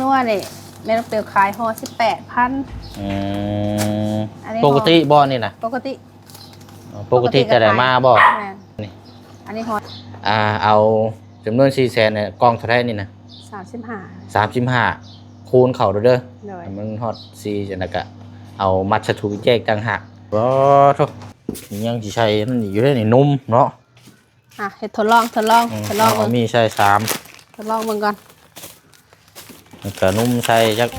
ນົວນີ້ແມ່ນ້ອງເປວຂາຍຫໍ່ສິບແປດພັນ. ອືມ ອັນນີ້ຫໍ່ ປົກກະຕິບໍ່ນີ້ນະ? ປົກກະຕິ. ອໍ ປົກກະຕິຈະໄດ້ມາບໍ່? ແມ່ນ. ນີ້ ອັນນີ້ຫໍ່ ອ່າ ເອົາຈຳນວນສີ່ແສນນີ້ ກ່ອງເທົ່າໃດນີ້ນະ? ສາມສິບຫ້າ ສາມສິບຫ້າ ຄູນເຂົ້າເດີ ໂດຍ ໃຫ້ມັນຮອດສີ່ ຈັ່ງໃດກະເອົາມັດສະຖູແຈກຕ່າງຫາກ. ໂອ້ໂທ້ ຍັງຊິໃສ່ນັ້ນອີກຢູ່ເດ້ນີ້ ນົມເນາະ. ອ່ະ ເຮັດທົດລອງ ທົດລອງ ອືມ ທົດລອງເບິ່ງ ເອົາມີດໃສ່ສາມ ທົດລອງເບິ່ງກ່ອນ ແລ້ວກະນົມໃສ່ຈັກ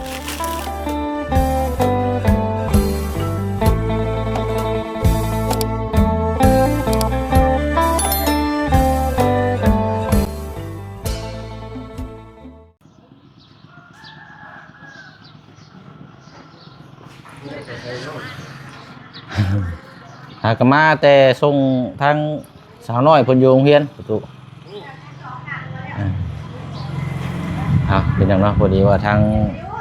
ຫາກະມາແຕ່ສົ່ງທາງສາວນ້ອຍເພິ່ນຢູ່ໂຮງຮຽນ ປະຕູ. ເອົາ ເປັນຫຍັງເນາະ ພໍດີວ່າທາງ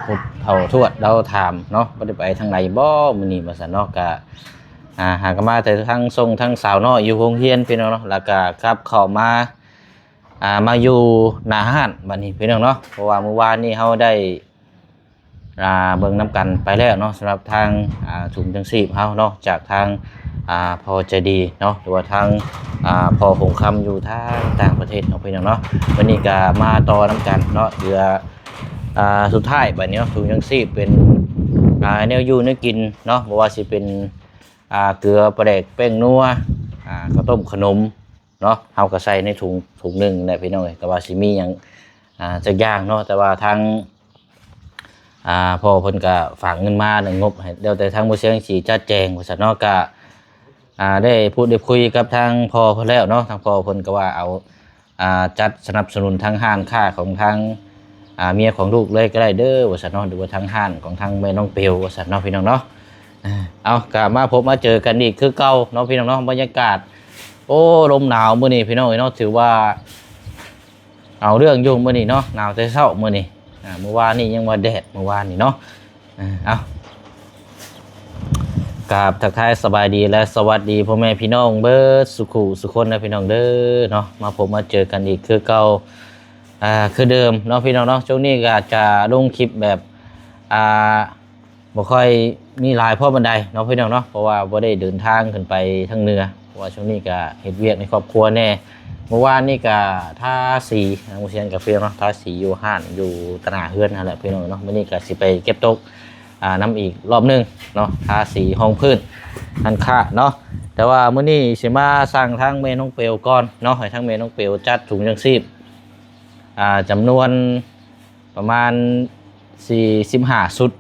ຜູ້ເຖົ້າທວດລາວຖາມເນາະ ບໍ່ໄດ້ໄປທາງໃດບໍ່ມື້ນີ້ ວ່າຊັ້ນເນາະ. ກະ ອ່າ ຫາກະມາແຕ່ທາງສົ່ງທາງສາວນ້ອຍຢູ່ໂຮງຮຽນ ພີ່ນ້ອງເນາະ ແລ້ວກະກັບເຂົ້າມາ ອ່າ ມາຢູ່ໜ້າຮ້ານບັດນີ້ ພີ່ນ້ອງເນາະ. ເພາະວ່າມື້ວານນີ້ເຮົາໄດ້ ອ່າ ເບິ່ງນຳກັນໄປແລ້ວເນາະ ສຳລັບທາງ ອ່າ ຖົງຍັງຊີບເຮົາເນາະ ຈາກທາງ ອ່າ ພໍ່ໃຈດີເນາະ ຫຼືວ່າທາງ ອ່າ ພໍ່ຄົງຄຳຢູ່ທາງຕ່າງປະເທດເນາະ ພີ່ນ້ອງເນາະ. ວັນນີ້ກະມາຕໍ່ນຳກັນເນາະ ເຫຼືອ ອ່າ ສຸດທ້າຍບັດນີ້ເນາະ ຖົງຍັງຊີບເປັນ ອ່າ ແນວຢູ່ແນວກິນເນາະ ບໍ່ວ່າຊິເປັນ ອ່າ ເກືອ ປາແດກ ແປ້ງນົວ ອ່າ ເຂົ້າຕົ້ມ ຂະໜົມ ເນາະ ເຮົາກໍໃສ່ໃນຖົງ ຖົງໜຶ່ງແຫຼະ ພີ່ນ້ອງເອີຍ. ກໍວ່າຊິມີຫຍັງ ອ່າ ຈັກຢ່າງເນາະ ແຕ່ວ່າທາງ ອ່າ ພໍ່ເພິ່ນກໍຝາກເງິນມາໃນງົບໃຫ້ ແລ້ວແຕ່ທາງບໍ່ສຽງຊິຈັດແຈງວ່າຊັ້ນເນາະ. ກໍ ອ່າ ໄດ້ພູດໄດ້ຄຸຍກັບທາງພໍ່ເພິ່ນແລ້ວເນາະ ທາງພໍ່ເພິ່ນກໍວ່າເອົາ ອ່າ ຈັດສະໜັບສະໜູນທາງຮ້ານຄ້າຂອງທາງ ອ່າ ເມຍຂອງລູກເລີຍກໍໄດ້ເດີວ່າຊັ້ນເນາະ ຫຼືວ່າທາງຮ້ານຂອງທາງແມ່ນ້ອງເປວວ່າຊັ້ນເນາະ ພີ່ນ້ອງເນາະ. ເອົາ ກະມາພົບມາເຈີກັນອີກຄືເກົ່າເນາະ ພີ່ນ້ອງເນາະ. ບັນຍາກາດ ໂອ້ ລົມໜາວມື້ນີ້ ພີ່ນ້ອງເອີຍເນາະ ຖືວ່າເອົາເລື່ອງຢູ່ມື້ນີ້ເນາະ ໜາວແຕ່ເຊົ້າມື້ນີ້. ອ່າ ມື້ວານນີ້ຍັງວ່າແດດ ມື້ວານນີ້ເນາະ. ເອົາ ກາບທັກທາຍສະບາຍດີ ແລະ ສະຫວັດດີພໍ່ແມ່ພີ່ນ້ອງເບິດສຸຂູສຸຄົນນະ ພີ່ນ້ອງເດີເນາະ. ມາພົບມາເຈີກັນອີກຄືເກົ່າ ອ່າ ຄືເດີມເນາະ ພີ່ນ້ອງເນາະ. ຊ່ວງນີ້ກໍອາດຈະລົງຄລິບແບບ ອ່າ ບໍ່ຄ່ອຍມີຫຼາຍພໍປານໃດເນາະ ພີ່ນ້ອງເນາະ ເພາະວ່າບໍ່ໄດ້ເດີນທາງຂຶ້ນໄປທາງເໜືອ ເພາະວ່າຊ່ວງນີ້ກໍເຮັດວຽກໃນຄອບຄົວແດ່. ເມື່ອວານນີ້ກໍທາສີ ທາງບໍ່ສຽງກະເຟຍເນາະ ທາສີຢູ່ຮ້ານ ຢູ່ຕາໜ້າເຮືອນຫັ້ນແຫຼະ ພີ່ນ້ອງເນາະ. ມື້ນີ້ກໍຊິໄປເກັບຕົກ ອ່າ ນຳອີກລອບໜຶ່ງເນາະ ທາສີຮອງພື້ນຮ້ານຄ້າເນາະ. ແຕ່ວ່າມື້ນີ້ຊິມາສັ່ງທາງແມ່ນ້ອງເປວກ່ອນເນາະ ໃຫ້ທາງແມ່ນ້ອງເປວຈັດຖົງຍັງຊີບ ອ່າ ຈຳນວນ ປະມານສີ່ສິບຫ້າຊຸດ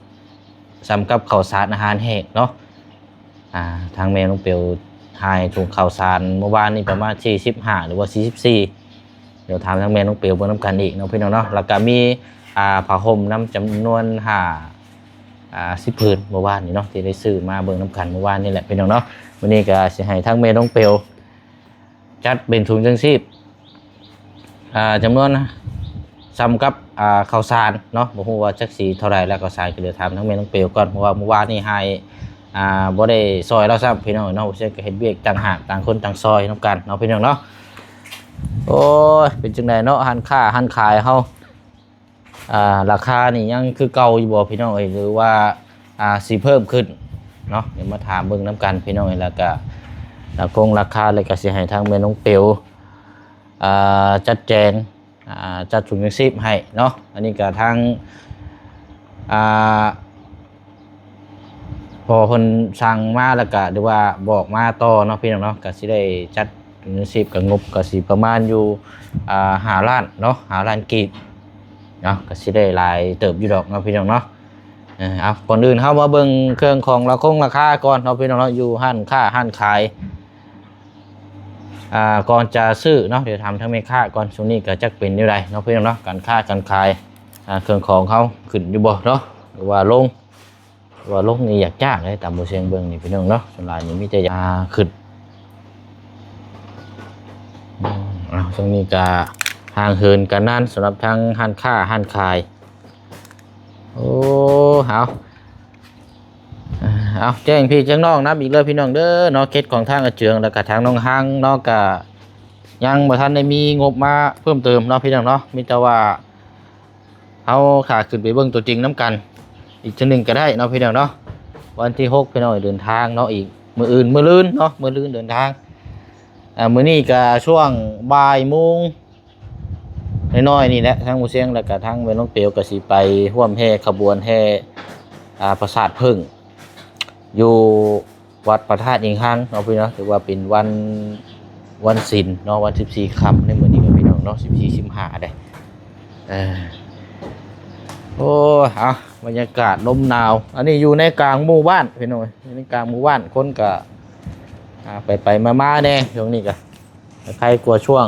ສ່ຳກັບເຂົ້າສານອາຫານແຫ້ງເນາະ. ອ່າ ທາງແມ່ນ້ອງເປວຖ່າຍຖົງເຂົ້າສານເມື່ອວານນີ້ປະມານສີ່ສິບຫ້າ ຫຼືວ່າສີ່ສິບສີ່ ດຽວຖາມທາງແມ່ນ້ອງເປວເບິ່ງນຳກັນອີກເນາະ ພີ່ນ້ອງເນາະ. ແລ້ວກະມີ ອ່າ ຜ້າຫົ່ມນຳຈຳນວນຫ້າ ອ່າ ສິບຜືນເມື່ອວານນີ້ເນາະ ທີ່ໄດ້ຊື້ມາເບິ່ງນຳກັນເມື່ອວານນີ້ແຫຼະ ພີ່ນ້ອງເນາະ. ມື້ນີ້ກະຊິໃຫ້ທາງແມ່ນ້ອງເປວ ຈັດເປັນຖົງຍັງຊີບ ອ່າ ຈຳນວນສ່ຳກັບ ອ່າ ເຂົ້າສານເນາະ ບໍ່ຮູ້ວ່າຈັກສີເທົ່າໃດ ແລ້ວເຂົ້າສານກໍດຽວຖາມທາງແມ່ນ້ອງເປວກ່ອນ ເພາະວ່າມື້ວານນີ້ຫາຍ ອ່າ ບໍ່ໄດ້ຊ່ອຍລາວຊ້ຳ ພີ່ນ້ອງເນາະ ເຊິ່ງກໍເຮັດວຽກຕ່າງຫາກ ຕ່າງຄົນຕ່າງຊ່ອຍນຳກັນເນາະ ພີ່ນ້ອງເນາະ. ໂອ້ຍ ເປັນຈັ່ງໃດເນາະ ຮ້ານຄ້າຮ້ານຂາຍເຮົາ ອ່າ ລາຄານີ້ຍັງຄືເກົ່າຢູ່ບໍ່ພີ່ນ້ອງເອີຍ ຫຼືວ່າ ອ່າ ຊິເພີ່ມຂຶ້ນເນາະ? ດຽວມາຖາມເບິ່ງນຳກັນພີ່ນ້ອງເອີຍ ແລ້ວກະ ລາຄົງລາຄາ ແລ້ວກະຊິໃຫ້ທາງແມ່ນ້ອງເປວ ອ່າ ຈັດແຈງ ອ່າ ຈັດຖົງຍັງຊີບໃຫ້ເນາະ. ອັນນີ້ກະທາງ ອ່າ ພໍເພິ່ນສັ່ງມາແລ້ວກະ ຫຼືວ່າບອກມາຕໍ່ເນາະ ພີ່ນ້ອງເນາະ ກະຊິໄດ້ຈັດ ເງິນຊີບກະງົບກະຊິປະມານຢູ່ ອ່າ ຫ້າລ້ານເນາະ ຫ້າລ້ານກີບເນາະ ກະຊິໄດ້ຫຼາຍເຕີບຢູ່ດອກເນາະ ພີ່ນ້ອງເນາະ. ເອີ ເອົາ ກ່ອນອື່ນເຮົາມາເບິ່ງເຄື່ອງຂອງລາຄົງລາຄາກ່ອນເນາະ ພີ່ນ້ອງເນາະ ຢູ່ຮ້ານຄ້າຮ້ານຂາຍ ອ່າ ກ່ອນຈະຊື້ເນາະ ດຽວຖາມທາງແມ່ຄ້າກ່ອນ ຊ່ວງນີ້ກະຈັກເປັນແນວໃດເນາະ ພີ່ນ້ອງເນາະ ການຄ້າການຂາຍ ອ່າ ເຄື່ອງຂອງເຮົາຂຶ້ນຢູ່ບໍ່ເນາະ ຫຼືວ່າລົງ? ວ່າລົງນີ້ຢາກຈ້າງເດ້ ຕາມບໍ່ສຽງເບິ່ງນີ້ພີ່ນ້ອງເນາະ ສ່ວນຫຼາຍນີ້ມີແຕ່ຢາກຂຶ້ນ. ເອົາ ຊ່ວງນີ້ກະຫ່າງເຫີນກັນນານ ສຳລັບທາງຮ້ານຄ້າຮ້ານຂາຍ. ໂອ້ ເອົາ ເອົາ ແຈ້ງພີ່ແຈ້ງນ້ອງນຳອີກເລີຍພີ່ນ້ອງເດີເນາະ ເຂດຂອງທາງອາເຈືອງ ແລ້ວກະທາງໜອງຮັງເນາະ ກະຍັງບໍ່ທັນໄດ້ມີງົບມາເພີ່ມເຕີມເນາະ ພີ່ນ້ອງເນາະ ມີແຕ່ວ່າ ເຮົາຖ້າຂຶ້ນໄປເບິ່ງຕົວຈິງນຳກັນອີກເທື່ອໜຶ່ງກໍໄດ້ເນາະພີ່ນ້ອງເນາະ. ວັນທີຫົກພີ່ນ້ອງເດີນທາງເນາະ ອີກມື້ອື່ນ ມື້ລືນເນາະ ມື້ລືນເດີນທາງ. ອ່າ ມື້ນີ້ກໍຊ່ວງບ່າຍໂມງ ນ້ອຍໆນີ້ແຫຼະ ທາງໝູ່ຊຽງ ແລ້ວກະທາງແມ່ນ້ອງເປວກະຊິໄປຮ່ວມແຫ່ຂະບວນແຫ່ ອ່າ ປາສາດເຜິ້ງ ຢູ່ວັດພະທາດອິງຮັງເນາະພີ່ນ້ອງ. ຖືວ່າເປັນວັນ ວັນສິນເນາະ ວັນສິບສີ່ຄ່ຳໃນມື້ນີ້ເນາະພີ່ນ້ອງເນາະ ສິບສີ່ ສິບຫ້າເດ້. ເອີ ໂອ້ຍ ເອົາ ບັນຍາກາດລົມໜາວ ອັນນີ້ຢູ່ໃນກາງໝູ່ບ້ານພີ່ນ້ອງ ຢູ່ໃນກາງໝູ່ບ້ານ ຄົນກະ ອ່າ ໄປໆມາໆແດ່ ຊ່ວງນີ້ກະ ໃຄກວ່າຊ່ວງ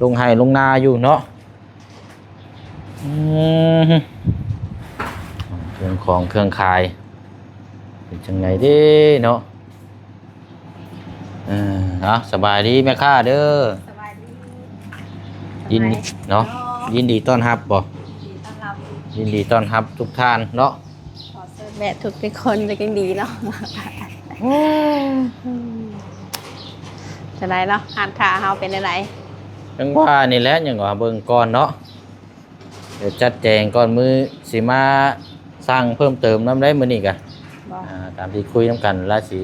ລົງໄຮ່ລົງນາຢູ່ເນາະ. ອືມ ເຄື່ອງຂອງເຄື່ອງຂາຍເປັນຈັ່ງໃດເດ້ເນາະ. ເອີ ເອົາ ສະບາຍດີແມ່ຄ້າເດີ. ສະບາຍດີ. ຍິນ ສະບາຍເນາະ ເນາະ ຍິນດີຕ້ອນຮັບບໍ່? ຍິນດີຕ້ອນຮັບ ຍິນດີຕ້ອນຮັບທຸກທ່ານເນາະ. ຂໍເຊີນແວະທຸກໆຄົນຈະຍັງດີເນາະ. ຈະໄດ້ເນາະ ຮ້ານຄ້າເຮົາເປັນແນວໃດ? ຈັ່ງວ່ານີ້ແຫຼະ ຍັງວ່າເບິ່ງກ່ອນເນາະ ດຽວຈັດແຈງກ່ອນ ມື້ຊິມາສັ່ງເພີ່ມເຕີມນຳໄດ້ມື້ນີ້ກະ ບໍ່ ອ່າ ຕາມທີ່ຄຸຍນຳກັນລະຊິ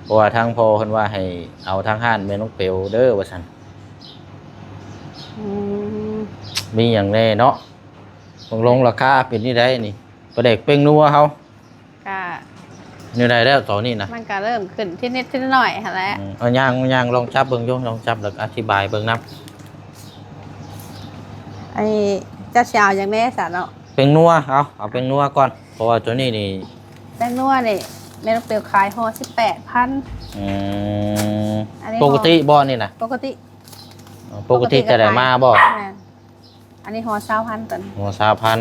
ເພາະວ່າທາງພໍ່ເພິ່ນວ່າໃຫ້ເອົາທາງຮ້ານແມ່ນ້ອງເປວເດີວ່າຊັ້ນ. ອືມ ມີຫຍັງແດ່ເນາະ? ຕົກລົງລາຄາເປັນແນວໃດນີ້? ປາແດກແປ້ງນົວເຮົາ ກະ ແນວໃດແລ້ວຕອນນີ້ນະ? ມັນກະເລີ່ມຂຶ້ນທີນິດທີໜ້ອຍຫັ້ນແຫຼະ. ອືມ ເອົາຍ່າງ ຍ່າງລອງຈັບເບິ່ງຢູ່ ລອງຈັບແລ້ວອະທິບາຍເບິ່ງນຳ. ອັນນີ້ເຈົ້າຊິເອົາຫຍັງແດ່ຊະເນາະ? ແປ້ງນົວ ເອົາ ເອົາແປ້ງນົວກ່ອນ ເພາະວ່າຕົວນີ້ນີ້ ແປ້ງນົວນີ້ແມ່ນ້ອງເປວຂາຍຫໍ່ສິບແປດພັນ. ອືມ ອັນນີ້ຫໍ່ ປົກກະຕິບໍ່ນີ້ນະ? ປົກກະຕິ. ອໍ ປົກກະຕິ ປົກກະຕິຈະໄດ້ມາບໍ່? ແມ່ນ. ອັນນີ້ຫໍ່ຊາວພັນ ຕົວນີ້ຫໍ່ຊາວພັນ.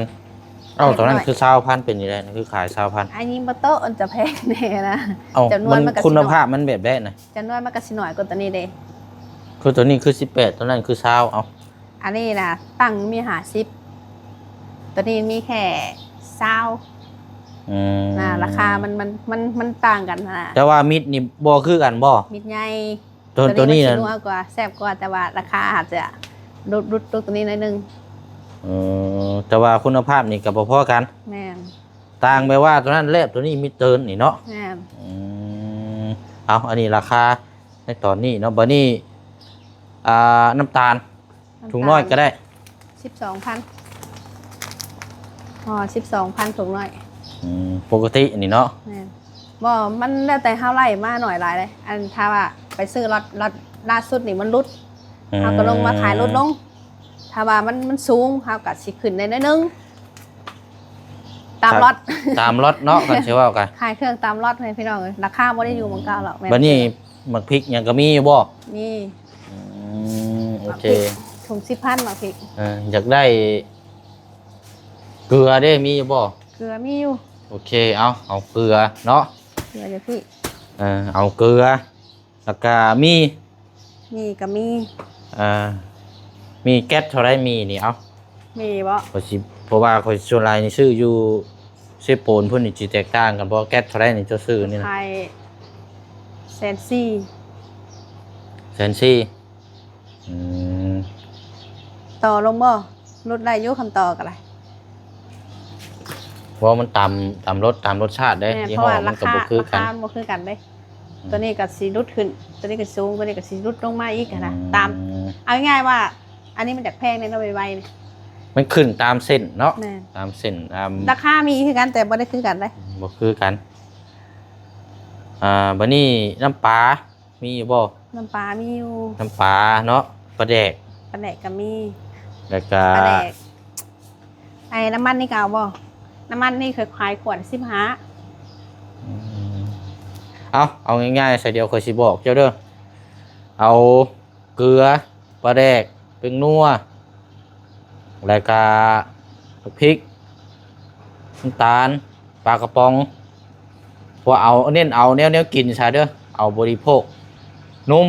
ເອົ້າ ຕົວນັ້ນຄືຊາວພັນ ເປັນຈັ່ງໃດ ຄືຂາຍຊາວພັນ? ອັນນີ້ບໍ່ໂຕະ ມັນຈະແພງແດ່ນະ. ເອົ້າ ຈຳນວນມັນ ມັນກໍ ຄຸນນະພາບມັນແບບໃດນະ? ຈຳນວນມັນກໍຊິໜ້ອຍກວ່າຕົວນີ້ເດ້. ຄືຕົວນີ້ຄືສິບແປດ ຕົວນັ້ນຄືຊາວ. ເອົ້າ ອັນນີ້ນະຕັ້ງມີຫ້າສິບ ຕົວນີ້ມີແຄ່ຊາວ. ອືມ ນະ ລາຄາມັນ ມັນ ມັນ ມັນຕ່າງກັນນະ. ແຕ່ວ່າມິດນີ້ບໍ່ຄືກັນບໍ່? ມິດໃຫຍ່. ຕົວ ຕົວນີ້ ຕົວນີ້ ມັນຊິນົວກວ່າ ແຊບກວ່າ ແຕ່ວ່າລາຄາອາດຈະຫຼຸດ ຫຼຸດຕົວນີ້ໜ້ອຍໜຶ່ງ. ເອີ ແຕ່ວ່າຄຸນນະພາບນີ້ກໍບໍ່ພໍກັນ. ແມ່ນ. ຕ່າງແບບວ່າຕົວນັ້ນແລບ ຕົວນີ້ມີເຕີນນີ້ເນາະ. ແມ່ນ. ອືມ ເອົາ ອັນນີ້ລາຄາໃນຕອນນີ້ເນາະ. ບາດນີ້ ອ່າ ນ້ຳຕານ ນ້ຳຕານ ຖົງນ້ອຍກໍໄດ້ ສິບສອງພັນ. ອໍ ສິບສອງພັນຖົງນ້ອຍ. ອືມ ປົກກະຕິນີ້ເນາະ. ແມ່ນ. ບໍ່ ມັນແລ້ວແຕ່ເຮົາໄລ່ມາໜ້ອຍຫຼາຍເດ້. ອັນຖ້າວ່າໄປຊື້ລັອດ ລັອດລ່າສຸດນີ້ມັນຫຼຸດ ອືມ ເຮົາກໍລົງມາຂາຍຫຼຸດລົງ. ຖ້າວ່າມັນ ມັນສູງ ເຮົາກໍຊິຂຶ້ນໄດ້ໜ້ອຍໜຶ່ງ ຕາມລັອດ ຕາມລັອດເນາະ. ຄັນຊິເວົ້າກໍຂາຍເຄື່ອງຕາມລັອດໃຫ້ພີ່ນ້ອງເອີຍ ລາຄາບໍ່ໄດ້ຢູ່ໝ່ອງເກົ່າດອກ. ແມ່ນ. ບັດນີ້ໝາກພິກຫຍັງກໍມີຢູ່ບໍ່? ມີ. ອືມ ໂອເຄ. ຖົງສິບພັນໝາກພິກ. ເອີ ຢາກໄດ້ເກືອເດ້ ມີຢູ່ບໍ່? ເກືອມີຢູ່. ໂອເຄ ເອົາ ເອົາເກືອເນາະ. ເກືອຢູ່ພີ້. ເອີ ເອົາເກືອ ແລ້ວກະໝີ່. ໝີ່ກະມີ. ເອີ ໝີ່ແກັດເທົ່າໃດໝີ່ນີ້? ເອົາ ໝີ່ບໍ? ຂ້ອຍຊິ ເພາະວ່າຂ້ອຍສ່ວນຫຼາຍນີ້ຊື້ຢູ່ເຊໂປນພຸ້ນນີ້ ຊິແຕກຕ່າງກັນບໍ່? ແກັດເທົ່າໃດນີ້ ເຈົ້າຊື້ນີ້ນະ? ຂາຍແສນສີ່. ແສນສີ່. ອືມ ຕໍ່ລົງບໍ່? ຫຼຸດໄດ້ຢູ່ ຄັນຕໍ່ກໍໄດ້. ເພາະວ່າມັນຕາມ ຕາມລົດ ຕາມລົດຊາດເດ້. ແມ່ນ. ຍີ່ຫໍ້ມັນກໍບໍ່ຄືກັນ ລາຄາມັນບໍ່ຄືກັນເດ້. ອືມ ຕົວນີ້ກໍຊິຫຼຸດຂຶ້ນ ຕົວນີ້ກໍສູງ ຕົວນີ້ກໍຊິຫຼຸດລົງມາອີກຫັ້ນນະ. ອືມ ຕາມ ເອົາງ່າຍໆວ່າ ອັນນີ້ມັນຈະແພງແນ່ເນາະ ໄວໆນີ້ ມັນຂຶ້ນຕາມເສັ້ນເນາະ. ແມ່ນ. ຕາມເສັ້ນ ຕາມ ລາຄາມີຄືກັນ ແຕ່ບໍ່ໄດ້ຄືກັນເດ້. ບໍ່ຄືກັນ. ອ່າ ບັດນີ້ນ້ຳປາ ມີຢູ່ບໍ່? ນ້ຳປາມີຢູ່. ນ້ຳປາເນາະ ປາແດກ. ປາແດກກໍມີ. ແລ້ວກໍປາແດກ. ໄອ້ນ້ຳມັນນີ້ກໍເອົາບໍ່? ນ້ຳມັນນີ້ຂ້ອຍຂາຍຂວດສິບຫ້າ. ອືມ ເອົາ ເອົາງ່າຍໆຊະ ດຽວຂ້ອຍຊິບອກເຈົ້າເດີ. ເອົາເກືອ ປາແດກ ແປ້ງນົວ ແລ້ວກະບັກພິກ ນ້ຳຕານ ປາກະປ໋ອງ. ເພາະວ່າເອົາ ເນັ້ນເອົາແນວ ແນວກິນຊະເດີ ເອົາບໍລິໂພກ ນົມ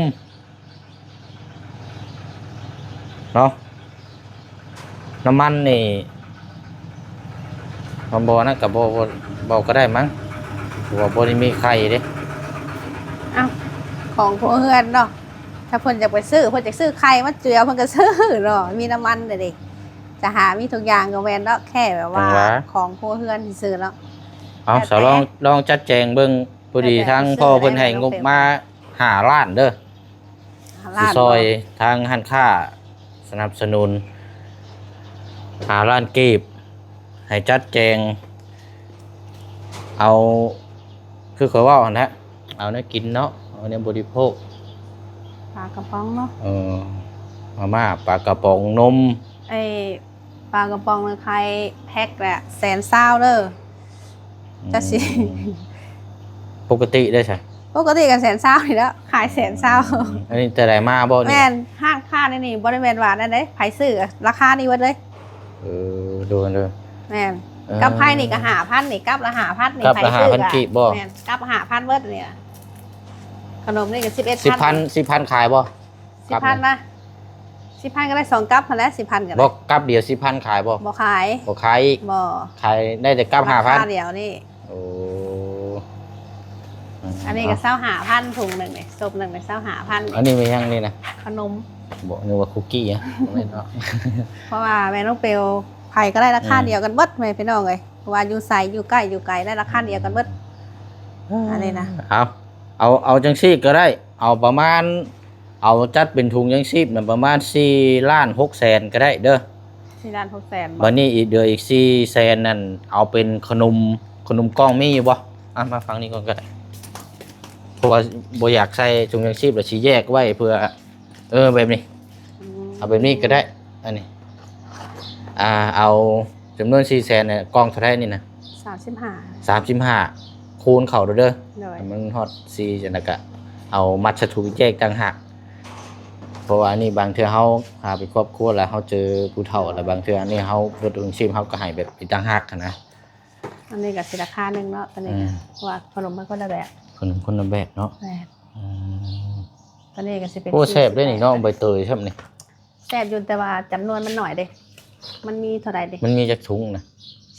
ເນາະ. ນ້ຳມັນນີ້ ມັນບໍ່ນັ້ນກໍບໍ່ ບໍ່ ບໍ່ກໍໄດ້ມັ້ງ ເພາະວ່າບໍ່ໄດ້ມີໄຂ່ເດ້. ເອົ້າ ຂອງຄົວເຮືອນເນາະ ຖ້າເພິ່ນຢາກໄປຊື້ ເພິ່ນຢາກຊື້ໄຂ່ມາເຈືອ ເພິ່ນກໍຊື້ເນາະ ມີນ້ຳມັນເດ້. ຈະຫາມີທຸກຢ່າງກໍແມ່ນເນາະ ແຄ່ແບບວ່າ ຈັ່ງຫວາ ຂອງຄົວເຮືອນຊື່ໆເນາະ. ເອົາ ແລ້ວແຕ່ ສາວລອງ ລອງຈັດແຈງເບິ່ງ. ພໍດີ ແລ້ວແຕ່ ທາງພໍ່ເພິ່ນໃຫ້ງົບມາຫ້າລ້ານເດີ້ ຫ້າລ້ານ ຊິຊ່ອຍ ເນາະ ທາງຮ້ານຄ້າສະໜັບສະໜູນຫ້າລ້ານກີບ ໃຫ້ຈັດແຈງ ເອົາ ຄືຂ້ອຍເວົ້າຫັ້ນແຫຼະ ເອົາແນວກິນເນາະ ເອົາແນວບໍລິໂພກ ປາກະປ໋ອງເນາະ ເອີ ມາມ່າ ປາກະປ໋ອງ ນົມ ໄອ້ ປາກະປ໋ອງນີ້ຂາຍແພັກລະແສນຊາວເດີ້ ອືມ ຈັກຊິ ປົກກະຕິເດ້ຊະ? ປົກກະຕິກໍແສນຊາວນີ້ແຫຼະ ຂາຍແສນຊາວ ອືມ ອັນນີ້ແຕ່ໃດມາບໍ່ນີ້? ແມ່ນ ຮ້ານຄ້າໃນນີ້ບໍ່ໄດ້ແມ່ນວ່ານັ້ນເດ້ ໃຜຊື້ລາຄານີ້ເບິດເລີຍ. ເອີ ໂດຍໆ ແມ່ນ ເອີ ກັບໄພນີ້ກໍຫ້າພັນນີ້ ກັບລະຫ້າພັນນີ້ ກັບລະຫ້າພັນກີບບໍ່? ແມ່ນ ກັບຫ້າພັນເບິດນີ້ ຂະໜົມນີ້ກໍສິບເອັດພັນ ສິບພັນ ສິບພັນຂາຍບໍ່? ສິບພັນນະ ສິບພັນກໍໄດ້ສອງກັບຫັ້ນແຫຼະ ສິບພັນກໍໄດ້ ບໍ່ ກັບດຽວສິບພັນຂາຍບໍ່? ບໍ່ຂາຍ ບໍ່ຂາຍອີກ ບໍ່ ຂາຍໄດ້ແຕ່ກັບຫ້າພັນ ລາຄາດຽວນີ້. ໂອ້ ອັນນີ້ກໍ ເອົາ ຊາວຫ້າພັນ ຖົງໜຶ່ງນີ້ ສົບໜຶ່ງນີ້ ຊາວຫ້າພັນ ອັນນີ້ແມ່ນຫຍັງນີ້ນະ? ຂະໜົມ ບໍ່ ນຶກວ່າຄຸກກີ້ ບໍ່ແມ່ນເນາະ ເພາະວ່າແມ່ນ້ອງເປວ ໃຜກໍໄດ້ລາຄາ ອືມ ດຽວກັນເບິດແມ່ພີ່ນ້ອງເອີຍ ເພາະວ່າຢູ່ໃສ ຢູ່ໃກ້ ຢູ່ໄກ ໄດ້ລາຄາດຽວກັນເບິດ ອັນນີ້ນະ ເອົາ ເອົາ ເອົາຈັ່ງຊີ້ກໍໄດ້ ເອົາປະມານ ເອົາຈັດເປັນຖົງຍັງຊີບນະ ປະມານສີ່ລ້ານຫົກແສນກໍໄດ້ເດີ້ ສີ່ລ້ານຫົກແສນ ບັດນີ້ອີກ ເຫຼືອອີກສີ່ແສນນັ້ນ ເອົາເປັນຂະໜົມ ຂະໜົມກ່ອງມີຢູ່ບໍ່? ອ່ະ ມາຝັ່ງນີ້ກ່ອນກໍໄດ້ ເພາະວ່າບໍ່ຢາກໃສ່ຖົງຍັງຊີບ ແລ້ວຊິແຍກໄວ້ເພື່ອ ເອີ ແບບນີ້ ອືມ ເອົາແບບນີ້ກໍໄດ້ ອັນນີ້ ອ່າ ເອົາຈຳນວນສີ່ແສນນີ້ ກ່ອງເທົ່າໃດນີ້ນະ? ສາມສິບຫ້າ ສາມສິບຫ້າ ຄູນເຂົ້າເດີ້ ໂດຍ ໃຫ້ມັນຮອດສີ່ ຈັ່ງໃດກະເອົາມັດສະຖູແຍກຕ່າງຫາກ ເພາະວ່າອັນນີ້ບາງເທື່ອເຮົາຫາເປັນຄອບຄົວແລ້ວ ເຮົາເຈີຜູ້ເຖົ້າແລ້ວ ບາງເທື່ອອັນນີ້ເຮົາເບິດອົງຊີບ ເຮົາກໍໃຫ້ແບບອີກຕ່າງຫາກຫັ້ນນະ. ອັນນີ້ກໍຊິລາຄາໜຶ່ງເນາະ ຕົວນີ້ ອືມ ເພາະວ່າຂະໜົມມັນຄົນລະແບບ ຂະໜົມຄົນລະແບບເນາະ ແມ່ນ ອືມ ຕົວນີ້ກໍຊິເປັນ ໂອ້ ແຊບເດ້ນີ້ເນາະ ໃບເຕີຍຊ້ຳນີ້ ແຊບຢູ່ ແຕ່ວ່າຈຳນວນມັນໜ້ອຍເດ້ ມັນມີເທົ່າໃດເດ້? ມັນມີຈັກຖົງນະ?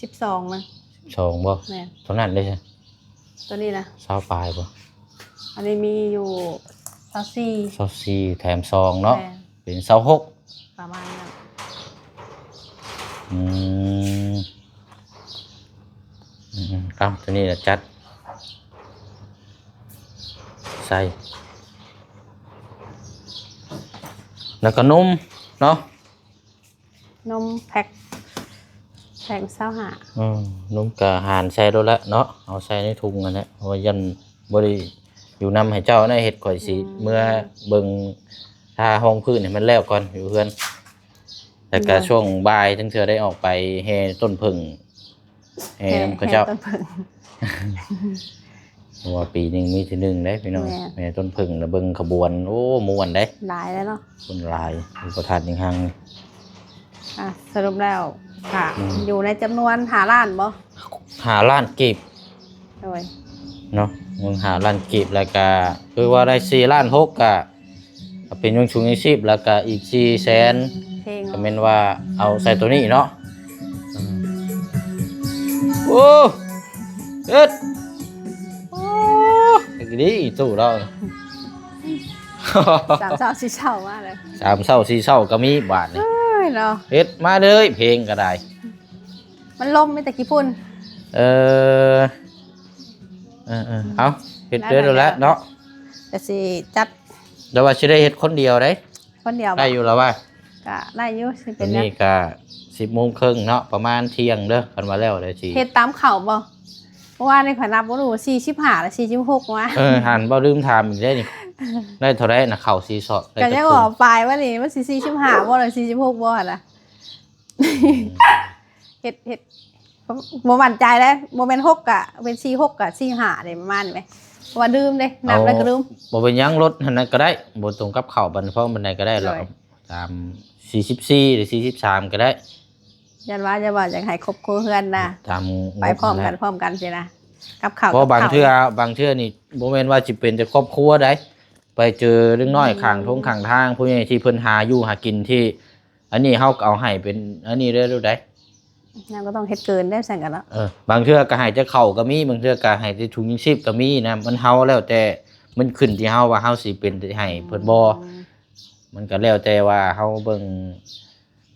ສິບສອງນະ ສິບສອງບໍ່? ແມ່ນ ເທົ່ານັ້ນເດ້ຊະ ຕົວນີ້ນະ ຊາວປາຍບໍ່? ອັນນີ້ມີຢູ່ຊາວສີ່ ຊາວສີ່ ແຖມສອງເນາະ ແມ່ນ ເປັນຊາວຫົກ ປະມານນັ້ນ ອືມ ອືມໆ ເອົາ ຕົວນີ້ລະຈັດ ໃສ່ ແລ້ວກໍນົມເນາະ ນົມແພັກ ແພັກຊາວຫ້າ ອືມ ນົມກໍຫານໃສ່ໂລດແຫຼະເນາະ ເອົາໃສ່ໃນຖົງຫັ້ນແຫຼະ ເພາະວ່າຢ້ານບໍ່ໄດ້ຢູ່ນຳໃຫ້ເຈົ້ານະ ເຮັດຂ້ອຍຊິ ອືມ ເມືອເບິ່ງ ທາຮອງພື້ນໃຫ້ມັນແລ້ວກ່ອນຢູ່ເຮືອນ ແລ້ວກໍ ໂດຍ ຊ່ວງບ່າຍ ລາງເທື່ອໄດ້ອອກໄປແຫ່ຕົ້ນເຜິ້ງ ແຫ່ນຳເຂົາເຈົ້າ ແຫ່ຕົ້ນເຜິ້ງ ເພາະວ່າປີໜຶ່ງມີເທື່ອໜຶ່ງເດ້ພີ່ນ້ອງ ແມ່ນ ແຫ່ຕົ້ນເຜິ້ງ ແລ້ວເບິ່ງຂະບວນ ໂອ້ ມ່ວນເດ້ ຫຼາຍແລ້ວເນາະ ຄົນຫຼາຍ ຢູ່ພະທາດຍິງຮັງນີ້ ອ່ະ ສະຫຼຸບແລ້ວ ກໍ ອືມ ຢູ່ໃນຈຳນວນຫ້າລ້ານບໍ່? ຫ້າລ້ານກີບ ໂດຍ ເນາະ ເງິນຫ້າລ້ານກີບ ແລ້ວກະຄືວ່າໄດ້ສີ່ລ້ານຫົກ ກະເປັນເງິນຊຸງຍັງຊີບ ແລ້ວກະອີກສີ່ແສນ ເພງ ກະແມ່ນວ່າເອົາໃສ່ໂຕນີ້ເນາະ ອືມ ໂອ້ ເຮັດ ໂອ້ ເຮັດດີຕູ້ລາວ ສາມເຊົ້າສີ່ເຊົ້າມາເລີຍ ສາມເຊົ້າສີ່ເຊົ້າກໍມີບາດນີ້ ເອີຍເນາະ ເຮັດມາເລີຍ ເພງກໍໄດ້ ມັນລົມມີແຕ່ຂີ້ຝຸ່ນ ເອີ ເອີໆ ເອົາ ເຮັດເດີແລ້ວເນາະ ກໍຊິຈັດ ແຕ່ວ່າຊິໄດ້ເຮັດຄົນດຽວເດ້ ຄົນດຽວບໍ່ ໄດ້ຢູ່ລະວ່າ ກະໄດ້ຢູ່ ຊິເປັນຫຍັງ ອັນນີ້ກະສິບໂມງເຄິ່ງເນາະ ປະມານທ່ຽງເດີ ຄັນວ່າແລ້ວໄດ້ຊິ ເຮັດຕາມເຂົ້າບໍ່? ເມື່ອວານນີ້ຂ້ອຍນັບບໍ່ຮູ້ ສີ່ສິບຫ້າ ຫຼື ສີ່ສິບຫົກ ວ່າ ເອີ ຫັ້ນ ບໍ່ ລືມຖາມອີກເດ້ນີ້ ໄດ້ເທົ່າໃດນະ ເຂົ້າສີ່ຊອບ ກໍຍັງວ່າປາຍວ່ານີ້ ມັນຊິສີ່ສິບຫ້າບໍ່ ຫຼື ສີ່ສິບຫົກບໍ່ຫັ້ນນະ ເຮັດ ເຮັດ ບໍ່ໝັ້ນໃຈເດ້ ບໍ່ແມ່ນຫົກກະເປັນສີ່ຫົກກະສີ່ຫ້າເດ້ ປະມານນີ້ແໝ ເພາະວ່າລືມເດ້ ນັບແລ້ວກໍລືມ ບໍ່ເປັນຫຍັງ ລົດຫັ້ນນະກໍໄດ້ ບໍ່ຕ້ອງກັບເຂົ້າບັນ ເພາະບັນໃດກໍໄດ້ ໂດຍ ລະຕາມສີ່ສິບສີ່ ຫຼື ສີ່ສິບສາມກໍໄດ້ ຢ້ານວ່າ ຢ້ານວ່າຢາກໃຫ້ຄົບຄົວເຮືອນນະ ຕາມ ໄປພ້ອມກັນ ງົບຫັ້ນນະ ພ້ອມກັນຊີ້ນະ ກັບເຂົ້າ ເພາະບາງເທື່ອ ກັບເຂົ້າ ບາງເທື່ອນີ້ບໍ່ແມ່ນວ່າຊິເປັນແຕ່ຄອບຄົວໃດ ໄປເຈີເດັກນ້ອຍ ອືມ ຂ້າງທົ່ງຂ້າງທາງ ຜູ້ໃຫຍ່ທີ່ເພິ່ນຫາຢູ່ຫາກິນທີ່ ອັນນີ້ເຮົາກໍເອົາໃຫ້ເປັນອັນນີ້ເລີຍໂລດໃດ ເຮົາກໍຕ້ອງເຮັດເກີນໄດ້ຊັ້ນກໍເນາະ ເອີ ບາງເທື່ອກໍໃຫ້ແຕ່ເຂົ້າກໍມີ ບາງເທື່ອກໍໃຫ້ແຕ່ຖົງຍັງຊີບກໍມີນະ ມັນເຮົາແລ້ວແຕ່ ມັນຂຶ້ນທີ່ເຮົາວ່າເຮົາຊິເປັນໃຫ້ເພິ່ນບໍ່ ອືມ ມັນກໍແລ້ວແຕ່ວ່າເຮົາເບິ່ງ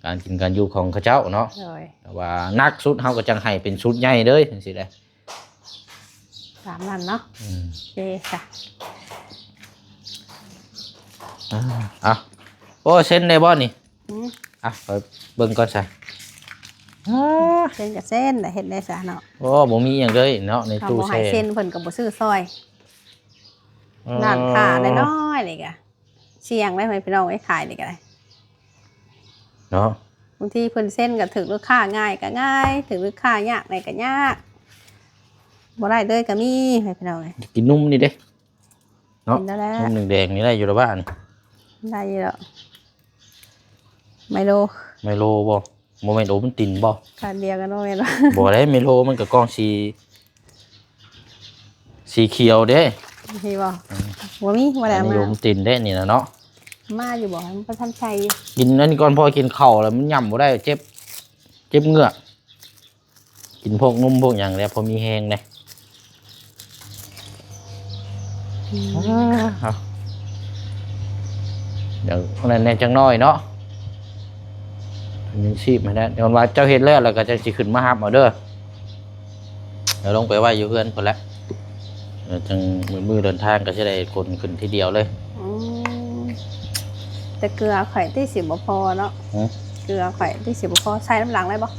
ການກິນການຢູ່ຂອງເຂົາເຈົ້າເນາະ. ໂດຍ. ແຕ່ວ່າໜັກສຸດເຮົາກໍຈັ່ງໃຫ້ເປັນຊຸດໃຫຍ່ເລີຍ ຈັ່ງຊີ້ແຫຼະ. ຕາມນັ້ນເນາະ. ອືມ. ໂອເຄຊະ. ອ່າ ເອົາ ໂອ້ ເຊັນໄດ້ບໍ່ນີ້? ອືມ. ອ່ະ ໄປເບິ່ງກ່ອນຊະ. ອ່າ ເຊັນກໍເຊັນ ແລ້ວເຮັດໄດ້ຊະເນາະ. ໂອ້ ບໍ່ມີຫຍັງເລີຍເນາະ ໃນຕູ້ແຊ່. ຄັນບໍ່ໃຫ້ເຊັນ ເພິ່ນກໍບໍ່ຊື້ຊອຍ. ເອີ ຮ້ານຄ້ານ້ອຍໆນີ້ກະສ່ຽງໄດ໋ ພໍ່ແມ່ພີ່ນ້ອງເອີຍ ຂາຍນີ້ກໍໄດ້ເນາະ. ບາງທີເພິ່ນເຊັນກໍຖືກລູກຄ້າງ່າຍກໍງ່າຍ ຖືກລູກຄ້າຍາກແດ່ກໍຍາກ ບໍ່ໄດ້ເລີຍກໍມີ ພໍ່ແມ່ພີ່ນ້ອງເອີຍ. ກິນນົມນີ້ເດ້ ເນາະ. ກິນໄດ້ແລ້ວ ນົມແດງໆນີ້ໄດ້ຢູ່ລະບ້ານ ໄດ້ຢູ່ດອກ. ໄມໂລ ໄມໂລບໍ່? ບໍ່ແມ່ນໂອວັນຕິນບໍ່? ຂາດດຽວກັນບໍ່ແມ່ນບໍ່? ບໍ່ໄດ້ ໄມໂລມັນກໍກ່ອງສີ ສີຂຽວເດ້. ມີບໍ່? ອືມ. ບໍ່ມີ ບໍ່ໄດ້ເອົາມາ. ໂອວັນຕິນເດ້ນີ້ນະເນາະ. ມາຢູ່ບໍ່? ມັນບໍ່ທັນໃສ່. ກິນອັນນີ້ກ່ອນ ເພາະວ່າກິນເຂົ້າແລ້ວມັນຫຍ້ຳບໍ່ໄດ້ ເຈັບ ເຈັບເງືອກ. ກິນພວກນົມພວກຫຍັງແລ້ວພໍມີແຮງເດ້. ອືມ. ອ່າ ດຽວນັ້ນແດ່ຈັກໜ້ອຍເນາະ ຍັງຊີບໃຫ້ແດ່. ຍ້ອນວ່າເຈົ້າເຮັດແລ້ວ ແລ້ວກໍຈັ່ງຊິຂຶ້ນມາຮັບເອົາເດີ. ແລ້ວລົງໄປໄວ້ຢູ່ເຮືອນພຸ້ນແຫຼະ. ເອີ ຈັ່ງມື້ເດີນທາງກໍຊິໄດ້ຂົນຂຶ້ນທີດຽວເລີຍ. ອືມ. ແຕ່ເກືອຂ້ອຍຕິຊິບໍ່ພໍເນາະ. ຫື? ເກືອຂ້ອຍຕິຊິບໍ່ພໍ ໃສ່ນຳຫຼັງໄດ້ບໍ່?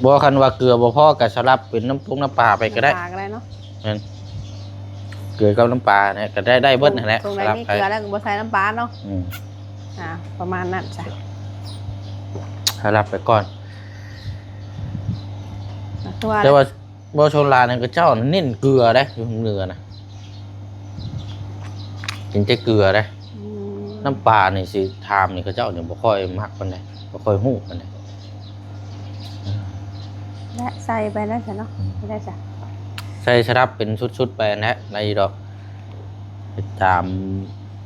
ບໍ່ ຄັນວ່າເກືອບໍ່ພໍກໍສະຫຼັບເປັນນ້ຳປົງນ້ຳປາໄປກໍໄດ້. ນ້ຳປາກໍໄດ້ເນາະ. ແມ່ນ ເກືອກັບນ້ຳປານີ້ກໍໄດ້ ໄດ້ເບິດຫັ້ນແຫຼະ. ຕົງໃດມີເກືອແລ້ວກໍບໍ່ໃສ່ນ້ຳປາເນາະ. ອືມ. ອ່າ ປະມານນັ້ນຊະ ສະຫຼັບໄປກ່ອນ. ແຕ່ວ່າ ບໍ່ ສ່ວນຫຼາຍນັ້ນເຂົາເຈົ້ານັ້ນເນັ້ນເກືອເດ້ ຢູ່ທາງເໜືອນະ ກິນແຕ່ເກືອເດ້. ອືມ. ນ້ຳປານີ້ຊິຖາມນີ້ ເຂົາເຈົ້ານີ້ບໍ່ຄ່ອຍມັກປານໃດ ບໍ່ຄ່ອຍຮູ້ປານໃດ. ແລະ ໃສ່ໄປນັ້ນຊະເນາະ. ອືມ. ໄດ້ຊະ ໃສ່ສະດັບເປັນຊຸດໆໄປຫັ້ນແຫຼະ ໄດ້ຢູ່ດອກ. ຕາມ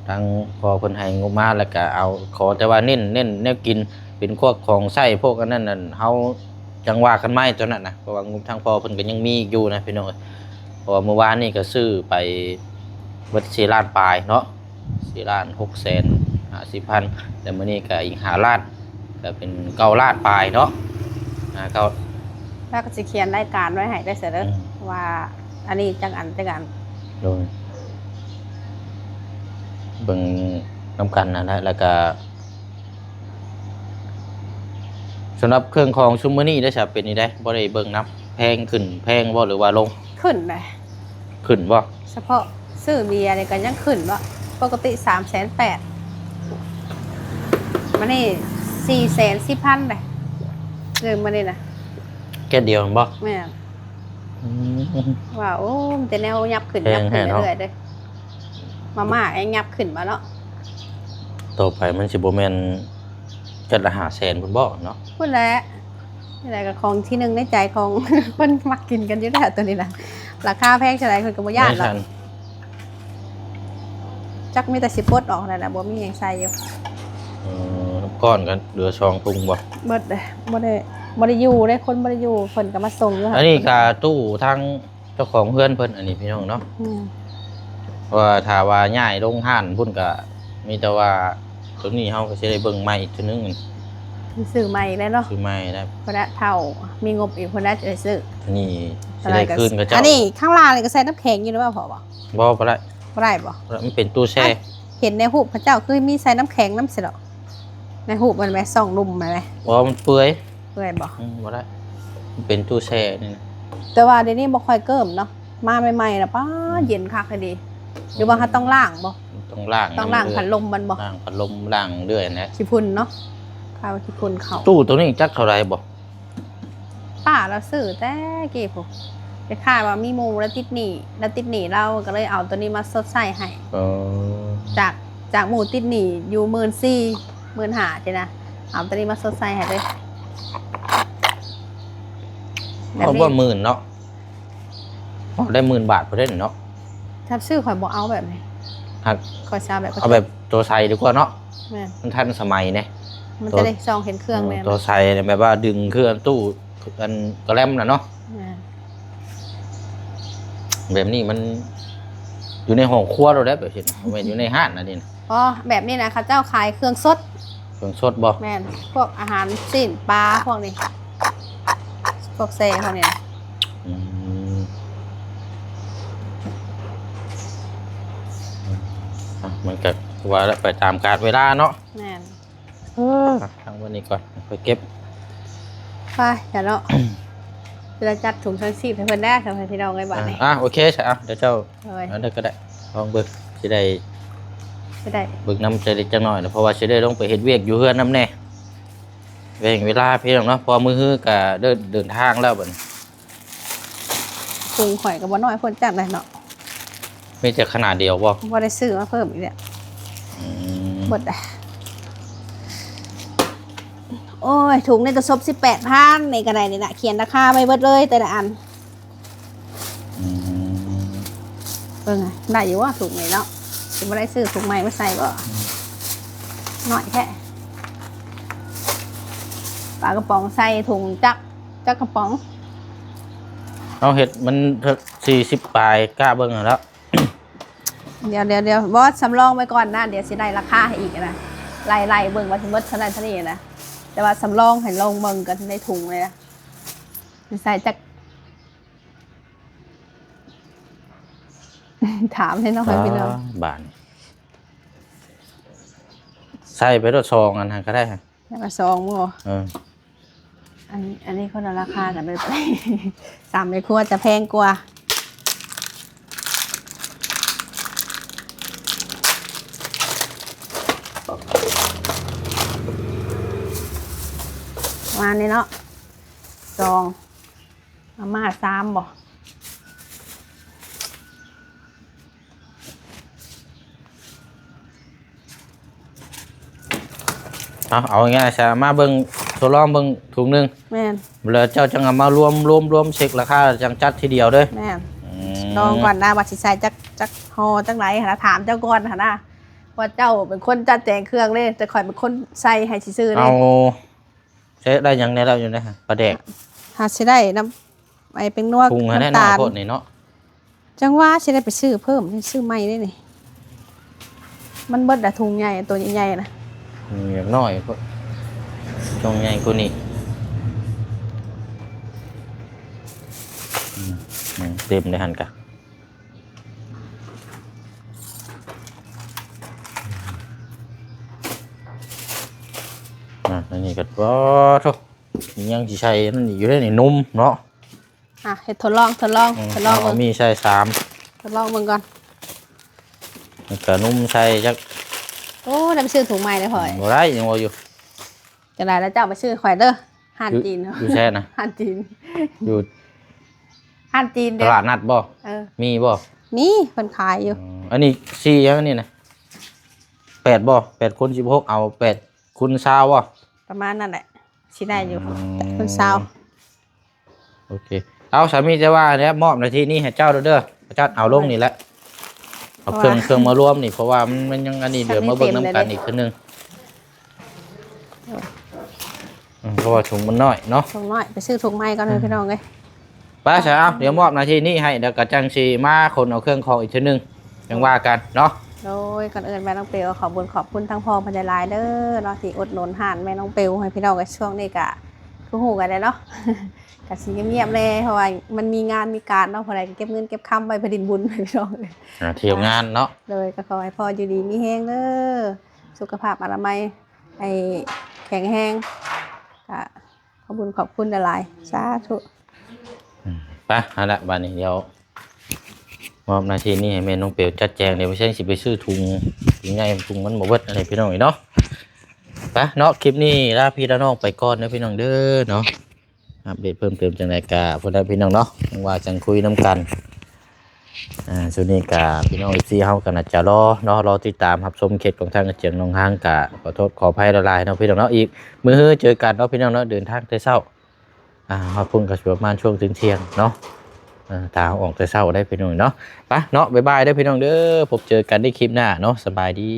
ທາງພໍ່ເພິ່ນໃຫ້ງົບມາ ແລ້ວກະເອົາ ຂໍແຕ່ວ່າເນັ້ນ ເນັ້ນແນວກິນ ເປັນພວກຂອງໃຊ້ ພວກອັນນັ້ນ ອັນ ເຮົາຈັ່ງວ່າກັນໃໝ່ຕົວນັ້ນນະ ເພາະວ່າງົບທາງພໍ່ເພິ່ນກໍຍັງມີອີກຢູ່ນະພີ່ນ້ອງເອີຍ. ເພາະວ່າມື້ວານນີ້ກໍຊື້ໄປເບິດສີ່ລ້ານປາຍເນາະ ສີ່ລ້ານຫົກແສນຫ້າສິບພັນ ແລ້ວມື້ນີ້ກໍອີກຫ້າລ້ານ ກໍເປັນເກົ້າລ້ານປາຍເນາະ. ອ່າ ເກົ້າ ແລ້ວກໍຊິຂຽນລາຍການໄວ້ໃຫ້ໄດ້ຊະເດີ ອືມ ວ່າອັນນີ້ຈັກອັນ ຈັກອັນ. ໂດຍ ເບິ່ງນຳກັນຫັ້ນແຫຼະ ແລ້ວກໍ ສຳລັບເຄື່ອງຂອງຊຸມມື້ນີ້ໄດ້ຊະ ເປັນຈັ່ງໃດ? ບໍ່ໄດ້ເບິ່ງນຳ ແພງຂຶ້ນແພງບໍ່ ຫຼືວ່າລົງ? ຂຶ້ນເດ້. ຂຶ້ນບໍ່? ສະເພາະຊື້ເບຍນີ້ກໍຍັງຂຶ້ນບໍ່? ປົກກະຕິສາມແສນແປດ ມານີ້ສີ່ແສນສິບພັນເດ້ ເລີ່ມມານີ້ນະ. ແກ້ວດຽວແມ່ນບໍ່? ແມ່ນ. ອືມ ວ່າ ໂອ້ ມີແຕ່ແນວຫຍັບຂຶ້ນ ແພງ ຫຍັບຂຶ້ນ ແທ້ເນາະ ເລື້ອຍໆເດ້. ມາມ່າຍັງຫຍັບຂຶ້ນມາເນາະ. ຕໍ່ໄປມັນຊິບໍ່ແມ່ນແກັດລະຫ້າແສນພຸ້ນບໍ່ເນາະ? ພຸ້ນແຫຼະ. ນີ້ແຫຼະກໍຂອງທີໜຶ່ງໃນໃຈຂອງຄົນມັກກິນກັນຢູ່ແລ້ວ ຕົວນີ້ນະ. ລາຄາແພງເທົ່າໃດເພິ່ນກໍບໍ່ຢ້ານດອກ. ຈັກມີແຕ່ຊິປົດອອກນັ້ນແຫຼະ ບໍ່ມີຫຍັງໃສ່ຢູ່. ເອີ ກ້ອນກໍເຫຼືອສອງຖົງບໍ່? ເບິດເດ້ ບໍ່ໄດ້ ບໍ່ໄດ້ຢູ່ເດ້ ຄົນບໍ່ໄດ້ຢູ່ ເພິ່ນກໍມາສົ່ງຢູ່ຫັ້ນ. ອັນນີ້ກະຕູ້ທາງເຈົ້າຂອງເຮືອນເພິ່ນ ອັນນີ້ພີ່ນ້ອງເນາະ. ອືມ ເພາະວ່າຖ້າວ່າຍ້າຍລົງຮ້ານພຸ້ນ ກະມີແຕ່ວ່າຕົວນີ້ເຮົາກໍຊິໄດ້ເບິ່ງໃໝ່ອີກເທື່ອໜຶ່ງ. ຊື້ໃໝ່ອີກແລ້ວເນາະ. ຊື້ໃໝ່ແລ້ວ ພຸ້ນລະ ເຖົ້າມີງົບອີກພຸ້ນລະ ຈະໄດ້ຊື້. ອັນນີ້ຊິໄດ້ຄືນເຂົາເຈົ້າ. ອັນນີ້ຂ້າງລ່າງນີ້ກໍໃສ່ນ້ຳແຂງຢູ່ຫຼືວ່າພໍບໍ່? ບໍ່ ບໍ່ໄດ້. ບໍ່ໄດ້ບໍ່? ມັນເປັນຕູ້ແຊ່. ເຫັນໃນຮູບເຂົາເຈົ້າຄືມີໃສ່ນ້ຳແຂງນຳຊະດອກ ໃນຮູບມັນແໝ່ ຊ່ອງລຸ່ມມັນແໝ່. ບໍ່ ມັນເປື່ອຍ. ເປື່ອຍບໍ່? ອືມ ບໍ່ໄດ້ ມັນເປັນຕູ້ແຊ່ນີ້ນະ. ແຕ່ວ່າດຽວນີ້ບໍ່ຄ່ອຍເກີມເນາະ ມາໃໝ່ໆນະ ປ້າ ອືມ ເຢັນຄັກອີ່ຫຼີ. ຫຼືວ່າເຮົາຕ້ອງລ້າງບໍ່? ຕ້ອງລ້າງ ຕ້ອງລ້າງພັດລົມມັນບໍ່? ລ້າງພັດລົມ ລ້າງເລື້ອຍຫັ້ນແຫຼະ. ຂີ້ຝຸ່ນເນາະ ຄາຍວ່າຂີ້ຝຸ່ນເຂົ້າ. ຕູ້ໂຕນີ້ຈັກເທົ່າໃດບໍ່? ປ້າລາວຊື້ແຕ່ກີ້ພຸ້ນ ຄ້າຍໆວ່າມີໝູ່ລາວຕິດໜີ້ ລາວຕິດໜີ້ ລາວກໍເລີຍເອົາໂຕນີ້ມາຊົດໃຊ້ໃຫ້. ເອີ ຈາກ ຈາກໝູ່ຕິດໜີ້ຢູ່ໝື່ນສີ່ ໝື່ນຫ້າຊີ້ນະ ເອົາໂຕນີ້ມາຊົດໃຊ້ໃຫ້ເລີຍ. ເອົາບໍ່ໝື່ນເນາະ ເອົາໄດ້ໝື່ນບາດພຸ້ນເດ້ເນາະ. ຄັນຊື້ຂ້ອຍບໍ່ເອົາແບບນີ້ ຫາກຂ້ອຍຊິເອົາແບບ ເອົາແບບໂຕໃສດີກວ່າເນາະ. ແມ່ນ ມັນທັນສະໄໝເດ້ ມັນຈະໄດ້ສ່ອງເຫັນເຄື່ອງແດ່. ໂຕໃສແບບວ່າດຶງເຄື່ອງຕູ້ ອັນກະແລັມນະເນາະ. ແມ່ນ ແບບນີ້ມັນຢູ່ໃນຫ້ອງຄົວໂລດແຫຼະ ແບບນີ້ ບໍ່ແມ່ນຢູ່ໃນຮ້ານນະນີ້ນະ. ອໍ ແບບນີ້ນະ ເຂົາເຈົ້າຂາຍເຄື່ອງສົດ ເຄື່ອງສົດບໍ່? ແມ່ນ ພວກອາຫານຊີ້ນປາພວກນີ້ ພວກແຊ່ພວກນີ້ນະ. ອືມ ອ່ະ ມັນກໍວ່າແຫຼະ ໄປຕາມການເວລາເນາະ. ແມ່ນ. ເອີ ທາງວັນນີ້ກ່ອນ ຄ່ອຍເກັບ ໄປ ຢ່າເນາະ ຈະໄດ້ຈັດຖົງຊັງຊີບໃຫ້ເພິ່ນແດ່ ສຳລັບພີ່ນ້ອງເອີຍ ບາດນີ້. ອ່າ ໂອເຄ ຊະ ເອົາ ດຽວເຈົ້າ ໂດຍ ອັນນັ້ນກໍໄດ້ ລອງເບິ່ງ ຊິໄດ້ ຊິໄດ້ເບິ່ງນຳຈັກເລັກຈັກນ້ອຍນະ ເພາະວ່າຊິໄດ້ລົງໄປເຮັດວຽກຢູ່ເຮືອນນຳແດ່ ແບ່ງເວລາພີ່ນ້ອງເນາະ ເພາະວ່າມື້ຮືກໍເດີນ ເດີນທາງແລ້ວບັດນີ້. ຖົງຂ້ອຍກໍບໍ່ນ້ອຍໂພດຈັກໃດເນາະ ມີແຕ່ຂະໜາດດຽວບໍ່? ບໍ່ໄດ້ຊື້ມາເພີ່ມອີກແລ້ວ. ອືມ ໝົດແລ້ວ. ໂອ້ຍ ຖົງນີ້ກໍສົບສິບແປດພັນ ນີ້ກໍໄດ້ນີ້ນະ ຂຽນລາຄາໄວ້ເບິດເລີຍແຕ່ລະອັນ. ອືມ ເບິ່ງ ໄດ້ຢູ່ບໍ່ຖົງນີ້ເນາະ? ຊິບໍ່ໄດ້ຊື້ຖົງໃໝ່ມາໃສ່ບໍ່? ອືມ ນ້ອຍແທ້. ປາກະປ໋ອງໃສ່ຖົງຈັກ ຈັກກະປ໋ອງ? ເຮົາເຮັດມັນສີ່ສິບປາຍ ກະເບິ່ງຫັ້ນແຫຼະ. ດຽວໆໆ ບໍ່ ສຳລອງໄວ້ກ່ອນນະ ດຽວຊິໄລ່ລາຄາໃຫ້ອີກນະ ໄລ່ໆເບິ່ງວ່າຊິໝົດເທົ່ານັ້ນເທົ່ານີ້ນະ ແຕ່ວ່າສຳລອງໃຫ້ລອງເບິ່ງກັນໃນຖົງເລີຍນະ ຊິໃສ່ຈັກ ຖາມແດ່ເນາະ ອ່າ ພີ່ນ້ອງ ບາດນີ້ ໃສ່ໄປໂລດ ສອງອັນຫັ້ນກໍໄດ້ ແລ້ວກໍສອງບໍ່? ເອີ ອັນ ອັນນີ້ຄົນລະລາຄາກັນເລີຍ ສາມແມ່ຄົວຈະແພງກວ່າ. ປະມານນີ້ເນາະ ສອງ ມາມ່າ ສາມ ບໍ່? ເອົາ ເອົາງ່າຍໆຊະ ມາເບິ່ງ ທົດລອງເບິ່ງຖົງໜຶ່ງ. ແມ່ນ ແລ້ວເຈົ້າຈັ່ງເອົາມາລວມ ລວມ ລວມເຊັກລາຄາ ຈັ່ງຈັດທີດຽວເດີ້. ແມ່ນ ອືມ ລອງກ່ອນນະ ວ່າຊິໃສ່ຈັກ ຈັກຫໍ່ ຈັ່ງໃດຫັ້ນນະ ຖາມເຈົ້າກ່ອນຫັ້ນນະ ວ່າເຈົ້າເປັນຄົນຈັດແຈງເຄື່ອງເດ້ ແຕ່ຂ້ອຍເປັນຄົນໃສ່ໃຫ້ຊື່ໆເດ້. ເອົາ ໃຊ້ໄດ້ຫຍັງແດ່ແລ້ວຢູ່ໃນຫັ້ນ? ປາແດກ ຫາຊິໄດ້ນ້ຳ ໄອ້ແປ້ງນົວ ຖົງຫັ້ນແຫຼະ ນ້ຳຕານ ນ້ອຍໂພດນີ້ເນາະ. ຈັ່ງວ່າຊິໄດ້ໄປຊື້ເພີ່ມ ຊື້ໃໝ່ເດ້ນີ້ ມັນເບິດລະ ຖົງໃຫຍ່ ໂຕໃຫຍ່ໆນະ. ອືມ ຢາກນ້ອຍໂພດ ຕ້ອງໃຫຍ່ກວ່ານີ້. ອືມ ເຕັມເດ້ຫັ້ນກະ. ອ່າ ອັນນີ້ກໍ ໂອ້ໂທ້ ຍັງຊິໃສ່ນັ້ນອີກຢູ່ເດ້ນີ້ ນົມເນາະ. ອ່ະ ເຮັດທົດລອງ ທົດລອງ ອືມ ທົດລອງເບິ່ງ ເອົາມີໃສ່ສາມ ທົດລອງເບິ່ງກ່ອນ ແລ້ວກໍນົມໃສ່ຈັກ ໂອ້ ໄດ້ໄປຊື້ຖົງໃໝ່ແລ້ວຂ້ອຍ ບໍ່ໄດ້ ຍັງວ່າຢູ່. ຈັ່ງໃດລະເຈົ້າໄປຊື້ຂ້ອຍເດີ້ ຮ້ານຈີນ ຢູ່ໃສນະ? ຮ້ານຈີນ ຢູ່ຮ້ານຈີນເດ້ ຕະຫຼາດນັດບໍ່? ເອີ ມີບໍ່? ມີ ເພິ່ນຂາຍຢູ່. ອືມ ອັນນີ້ສີ່ຫຍັງອັນນີ້ນະ? ແປດບໍ່? ແປດຄູນສິບຫົກ ເອົາແປດຄູນຊາວບໍ່? ປະມານນັ້ນແຫຼະ ຊິໄດ້ຢູ່ ອືມ ແປດຄູນຊາວ. ໂອເຄ ເອົາ ສາມີແຕ່ວ່າແລ້ວ ມອບໜ້າທີ່ນີ້ໃຫ້ເຈົ້າເດີ້ ເຈົ້າເອົາລົງນີ້ແຫຼະ ເອົາເຄື່ອງ ເຄື່ອງມາລວມນີ້ ເພາະວ່າມັນ ມັນຍັງອັນນີ້ ດຽວມາເບິ່ງນຳກັນອີກເທື່ອໜຶ່ງ. ອືມ ເພາະວ່າຖົງມັນນ້ອຍເນາະ ຖົງນ້ອຍ ໄປຊື້ຖົງໃໝ່ກ່ອນເດີ້ ອືມ ພີ່ນ້ອງເອີຍ. ໄປຊະ ເອົາ ດຽວມອບໜ້າທີ່ນີ້ໃຫ້ ແລ້ວກໍຈັ່ງຊິມາຂົນເອົາເຄື່ອງຂອງອີກເທື່ອໜຶ່ງ ຈັ່ງວ່າກັນເນາະ. ໂດຍ ກ່ອນອື່ນແມ່ນ້ອງເປວ ຂອບບຸນຂອບຄຸນທາງພໍ່ເພິ່ນຫຼາຍໆເດີ້ເນາະ ທີ່ອຸດໜູນຮ້ານແມ່ນ້ອງເປວໃຫ້ ພີ່ນ້ອງເອີຍ. ຊ່ວງນີ້ກະຄືຮູ້ກັນແຫຼະເນາະ ກະຊິງຽບໆແດ່ ເພາະວ່າມັນມີງານມີການເນາະ ຜູ້ໃດກໍເກັບເງິນເກັບຄຳໄວ້ໄປຫຼິ້ນບຸນ ພີ່ນ້ອງເອີຍ ອ່າ ທ່ຽວງານເນາະ. ໂດຍ ກໍຂໍໃຫ້ພໍ່ຢູ່ດີມີແຮງເດີ້ ສຸຂະພາບອະນາໄມໃຫ້ແຂງແຮງ ກະ ຂອບຄຸນ ຂອບຄຸນຫຼາຍໆ ສາທຸ. ອືມ ໄປ ຫັ້ນລະ ບາດນີ້ດຽວມອບໜ້າທີ່ນີ້ໃຫ້ແມ່ນ້ອງເປວຈັດແຈງ ດຽວໄປໃຊ້ ຊິໄປຊື້ຖົງ ຖົງໃຫຍ່ ຖົງມັນບໍ່ເບິດ ອັນນີ້ພີ່ນ້ອງເອີຍເນາະ. ໄປເນາະ ຄລິບນີ້ລາພີ່ລານ້ອງໄປກ່ອນເດີ້ ພີ່ນ້ອງເດີ້ເນາະ. ອັບເດດເພີ່ມເຕີມຈັ່ງໃດກະພຸ້ນລະ ພີ່ນ້ອງເນາະ ຈັ່ງວ່າຈັ່ງຄຸຍນຳກັນ. ອ່າ ຊ່ວງນີ້ກະພີ່ນ້ອງເອັຟຊີເຮົາກໍໜ້າຈະລໍເນາະ ລໍຕິດຕາມຮັບຊົມເຂດຂອງທາງອາຈຽງໜອງຮາງ ກະຂໍໂທດຂໍອະໄພຫຼາຍໆເນາະ ພີ່ນ້ອງເນາະ. ອີກມື້ຮືເຈີກັນເນາະ ພີ່ນ້ອງເນາະ ເດີນທາງແຕ່ເຊົ້າ ອ່າ ຮອດພຸ້ນກໍຊິປະມານຊ່ວງທ່ຽງໆເນາະ. ເອີ ຖ້າເຮົາອອກແຕ່ເຊົ້າໄດ໋ ພີ່ນ້ອງເນາະ. ໄປເນາະ ບາຍບາຍເດີ້ ພີ່ນ້ອງເດີ້ ພົບເຈີກັນໃນຄລິບໜ້າເນາະ ສະບາຍດີ.